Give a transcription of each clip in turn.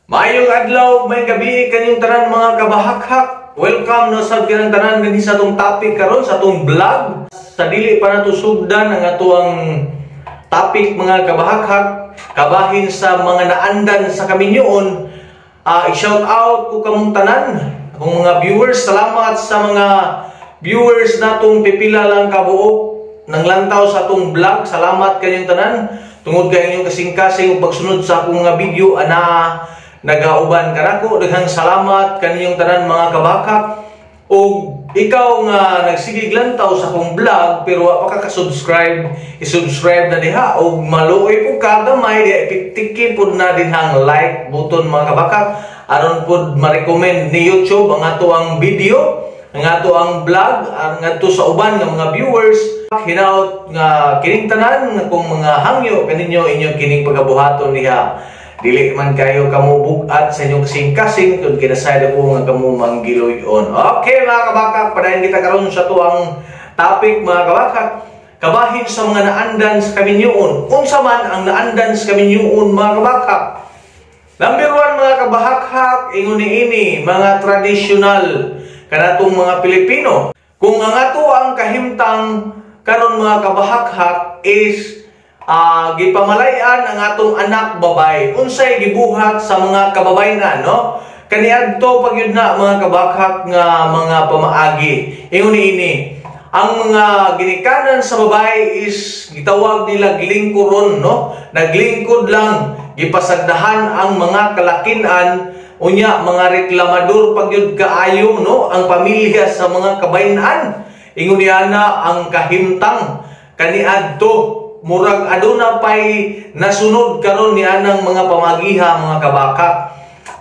Maayong adlaw, maayong gabi kanyong tanan, mga kabahakhak. Welcome no sad kanang tanan dinhi sa atong topic karon sa atong vlog. Sa dili pa nato sugdan ang atoang topic, mga kabahakhak, kabahin sa mga naandan sa kaminyoon, i-shout out ko kamong tanan. Akong mga viewers, salamat sa mga viewers natong pipila lang kabuok nang lantaw sa atong vlog. Salamat kanyong tanan. Tungod kay inyong kasing-kasing ug pagsunod sa akong mga video, ana nagauban kanako. Daghang salamat kaninyong tanan, mga kabakak. Ug ikaw nga nagsigig lantaw sa akong vlog pero wa pa ka ka-subscribe, i-subscribe na diha ug maluoy pud ka gamay diha, ipitiki pud na dinhang like button, mga kabakak, aron pud ma-recommend ni YouTube ang ato ang video, ang ato ang vlog, ang ngadto sa uban nga mga viewers. Hinaot nga kining tanan nga kung mga hangyo kaninyo, inyong kining pagabuhaton diha. Dili man kayo kamo bugat sa inyong kasing-kasing kung kinasayod ako nga kamo manggiloy-on. Okay, mga kabakak, padayon kita karon sa tuang topic, mga kabakak. Kabahin sa mga naandan sa kaminyoon. Unsa man ang naandan sa kaminyoon, mga kabakak? Number 1, mga kabahakhak, ingon ni ini, mga tradisyonal kanatong mga Pilipino. Kung ang ato ang kahimtang karon, mga kabahakhak, is gipamalayan ang atong anak babay. Unsay gibuhat sa mga kababayenan, no? Kaniadto pag yun na, mga kabahakhak, nga mga pamaagi. Ingon ni ini, ang mga ginikanan sa babae is gitawag nila lingkuron, no? Naglingkod lang, gipasagdahan ang mga kalakinan, unya mga reklamador pag yun kaayo, no? Ang pamilya sa mga kabayanan. Ingon niya na ang kahimtang kaniadto murag aduna pay nasunod karon ni anang mga pamagiha, mga kabakak.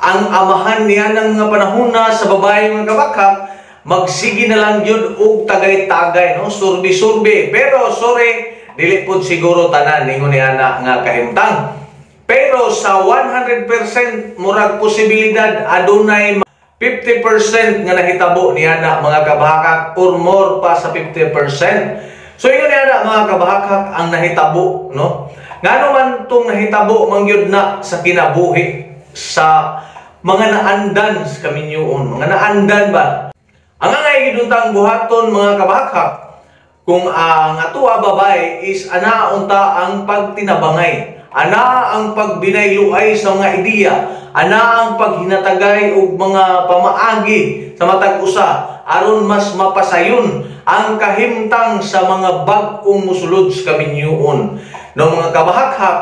Ang amahan niya ng mga panahona sa babae, mga kabakak, magsige na lang yun og tagay-tagay, no? Surbi-surbi. Pero sorry, dili pud siguro tanan ningon ni ana nga kahimtang. Pero sa 100% murag posibilidad adunay 50% nga nahitabo niya na, mga kabahakak, or more pa sa 50%. So ingon niya na, mga kabahakak, ang nahitabo, no? Ngano man tong nahitabo mangyud na sa kinabuhi sa mga naandan sa kaminyoon, mga naandan ba? Ang angay gyud untang buhaton, mga kabahakak, kung ang atoa babae is ana unta ang pagtinabangay, ana ang pagbinayluay sa mga ideya, ana ang paghinatagay og mga pamaagi sa matag usa aron mas mapasayon ang kahimtang sa mga bag-ong musulod sa kaminyoon. No, mga kabahakhak,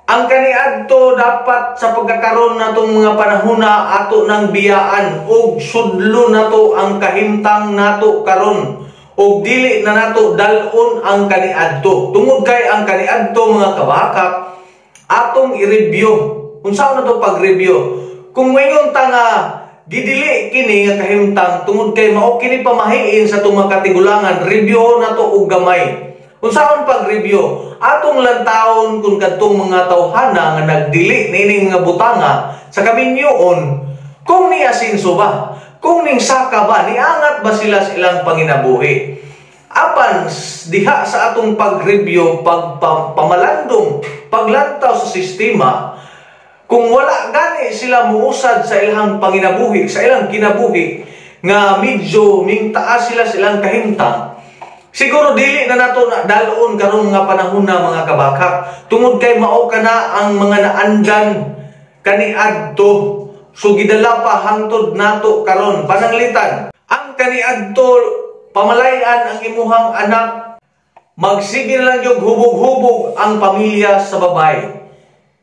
ang kaniadto dapat sa pagkakaroon natong mga panahona ato ng biyaan og sudlo nato ang kahimtang nato karon og dili na nato dal-on ang kaniadto. Tungod kay ang kaniadto, mga kabahakak, atong i-review. Unsa na to pag-review? Kung moingon ta nga gidili kini nga kahimtang tungod kay mao kini pamahiin sa atong mga katigulangan, review nato og gamay. Unsaon pag-review? Atong lantawon kung kadtong mga tawhana nga nagdili nining mga butanga sa kaminyoon, kung niasinso ba, kung ning saka ba, niangat ba sila sa ilang panginabuhi. Apan diha sa atong pag-review, pagpamalandong, paglantaw sa sistema, kung wala gani sila muusad sa ilang panginabuhi, sa ilang kinabuhi, nga medyo mingtaas sila sa ilang kahimtang, siguro dili na nato na dalon karong mga panahon na, mga kabakak, tungod kay mao kana ang mga naandan kaniadto. So gidala pa hangtod nato karon. Pananglitan, ang kaniadto pamalayan ang imuhang anak, magsige na lang yung hubog-hubog ang pamilya sa babae.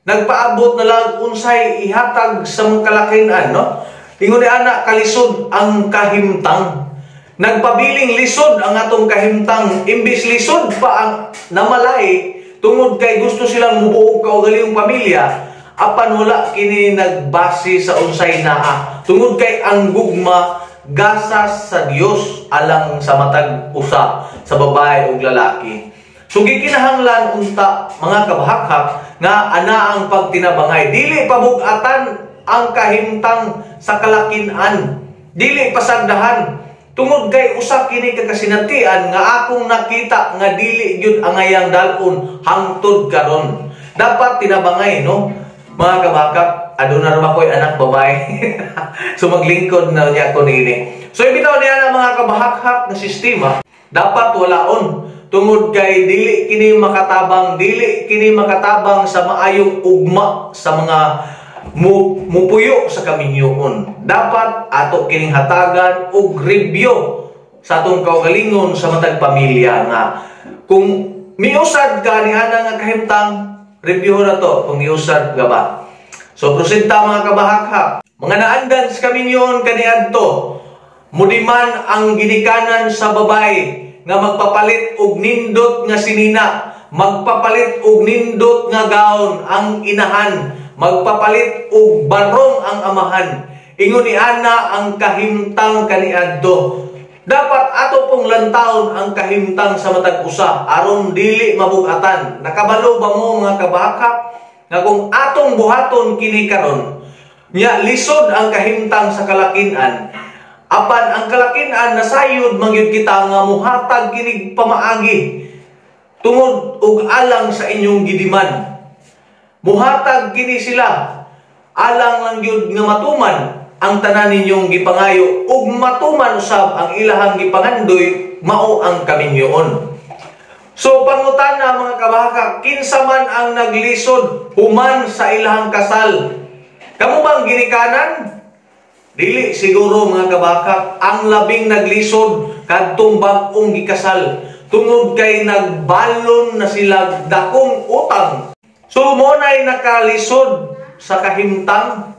Nagpaabot na lang unsay ihatag sa mga kalakinan, no? Ingon ni ana, kalisod ang kahimtang. Nagpabiling lisod ang atong kahimtang, imbis lisod pa ang namalay tungod kay gusto silang mubuo kaugalingong pamilya, apan wala kini nagbase sa unsay naa. Tungod kay ang gugma gasas sa Dios alang sa matag usa sa babae ug lalaki. So gikinahanglan unta, mga kabahakhak, nga ana ang pagtinabangay. Dili pabugatan ang kahimtang sa kalakinan. Dili pasagdahan. Tungod kay usa kini ka kasinatian nga akong nakita nga dili gyud angayang dalon hangtod karon. Dapat tinabangay, no? Mga kabakak, Aduna ra ba ko'y anak babae? So maglingkod na niya ko niini. So ibitaw niya na, mga kabahakhak, nga sistema dapat walaon tungod kay dili kini makatabang sa maayong ugma sa mga mupuyo sa kaminyoon. Dapat ato kining hatagan og review sa atong kaugalingon, sa matag pamilya, nga kung miusad ka ni ana nga kahimtang, review na to kung miusad ka ba. So proceed ta, mga kabahakhak. Mga naandan sa kaminyoon kaniadto, mudiman ang ginikanan sa babae nga magpapalit og nindot nga sinina, magpapalit og nindot nga gown ang inahan, magpapalit og barong ang amahan. Ingon ni ana ang kahimtang kaniadto. Dapat ato pong lantawon ang kahimtang sa matag usa aron dili mabugatan. Nakabalo ba mo, mga kabahakhak, nga kung atong buhaton kini karon, nya lisod ang kahimtang sa kalakinan, apan ang kalakinan nasayod man gyud kita nga muhatag kinig pamaagi tungod og alang sa inyong gidiman. Muhatag kini sila alang lang gyud nga matuman ang tanan ninyong gipangayo ug matuman usab ang ilahang gipangandoy, mao ang kaminyoon. So pangutana, mga kabahaka, kinsa man ang naglisod human sa ilahang kasal? Kamo bang ginikanan? Dili siguro, mga kabahaka. Ang labing naglisod kadtong bag-ong gikasal tungod kay nagbalon na sila dakong utang. So mo na'y nakalisod sa kahimtang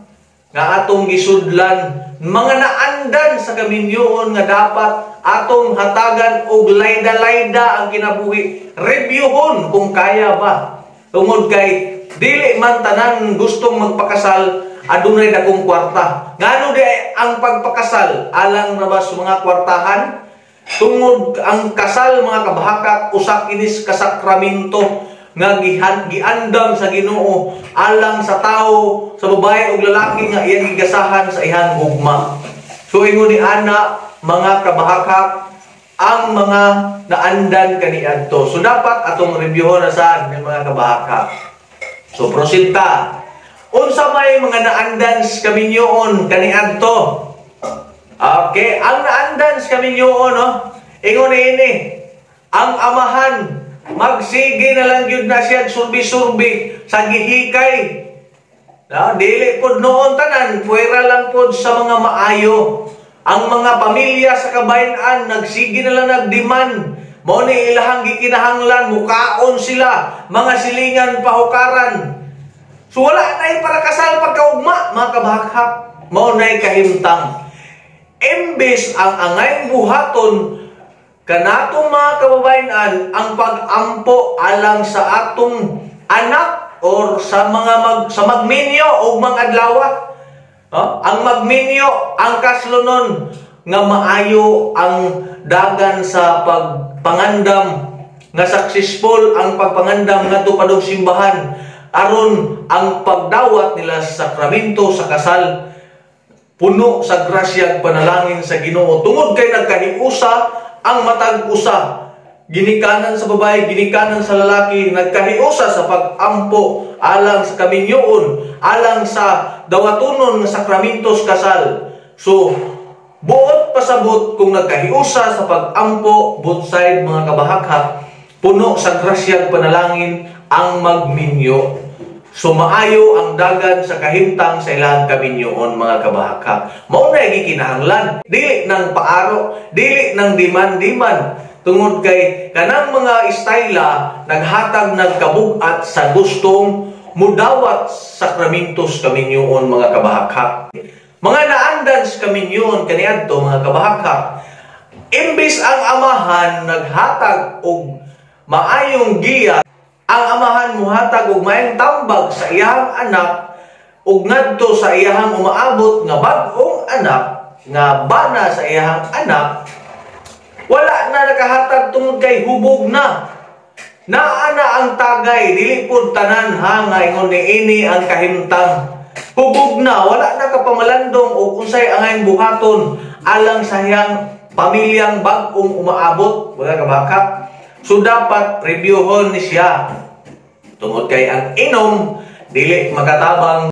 nga atong gisudlan, mga naandan sa kaminyoon nga dapat atong hatagan og layda-layda ang kinabuhi. Reviewhon kung kaya ba. Tungod kay dili man tanan gustong magpakasal adunay dakong kwarta. Ngano di ang pagpakasal alang ra ba sa mga kwartahan? Tungod ang kasal, mga kabahakak, usa kinis ka sakramento nga giandam sa Ginoo alang sa tao, sa babae ug lalaki nga iyang gigasahan sa iyang gugma. So ingon ni ana, mga kabahakak, ang mga naandan kaniadto. So dapat atong reviewon na saan ng mga kabahakak. So proceed ta. Unsa may mga naandan sa kaminyoon kaniadto? Okay, ang naandan sa kaminyoon, no? Ingon ni ini, ang amahan magsige na lang gyud na siya surbi-surbi sa gihikay. No, dili pod noon tanan, puwera lang pod sa mga maayo. Ang mga pamilya sa kabayan nagsige na lang nagdemand. Mao ni ilahang gikinahanglan, mukaon sila, mga silingan pahukaran. So wala na para kasal pagkaugma, mga kabahakhak. Mao na'y kahimtang. Imbes ang angay buhaton kanatong mga kababayan ang pag-ampo alang sa atong anak or sa mga sa magminyo o mga adlawa. No? Ang magminyo, ang kaslonon nga maayo ang dagan sa pagpangandam, nga successful ang pagpangandam ngadto padung simbahan aron ang pagdawat nila sa sakramento sa kasal puno sa grasya ug panalangin sa Ginoo tungod kay nagkahiusa ang matag usa, ginikanan sa babae, ginikanan sa lalaki, nagkahiusa sa pag-ampo alang sa kaminyoon, alang sa dawatonon nga sakramentos kasal. So buot pasabot kung nagkahiusa sa pag-ampo both side, mga kabahakhak, puno sa grasya ug panalangin ang magminyo. So maayo ang dagan sa kahimtang sa ilang kaminyoon, mga kabahakhak. Mao na gikinahanglan, dili nang paaro, dili nang demand-demand, tungod kay kanang mga istayla naghatag nagkabug-at sa gustong mudawat sakramentos kaminyoon, mga kabahakhak. Mga naandan sa kaminyoon kaniadto, mga kabahakhak, imbis ang amahan naghatag og maayong giya, ang amahan muhatag og maayong tambag sa iyang anak ug ngadto sa iyang umaabot nga bag-ong anak nga bana sa iyang anak, wala na nakahatag tungod kay hubog na. Naa na ang tagay, dili pud tanan ha nga ingon ni ini ang kahimtang. Hubog na, wala na kapamalandong o unsay angayng buhaton alang sa iyang pamilyang bag-ong umaabot, wala ka baka. So dapat reviewhon ni siya. Tungod kay ang inom dili makatabang.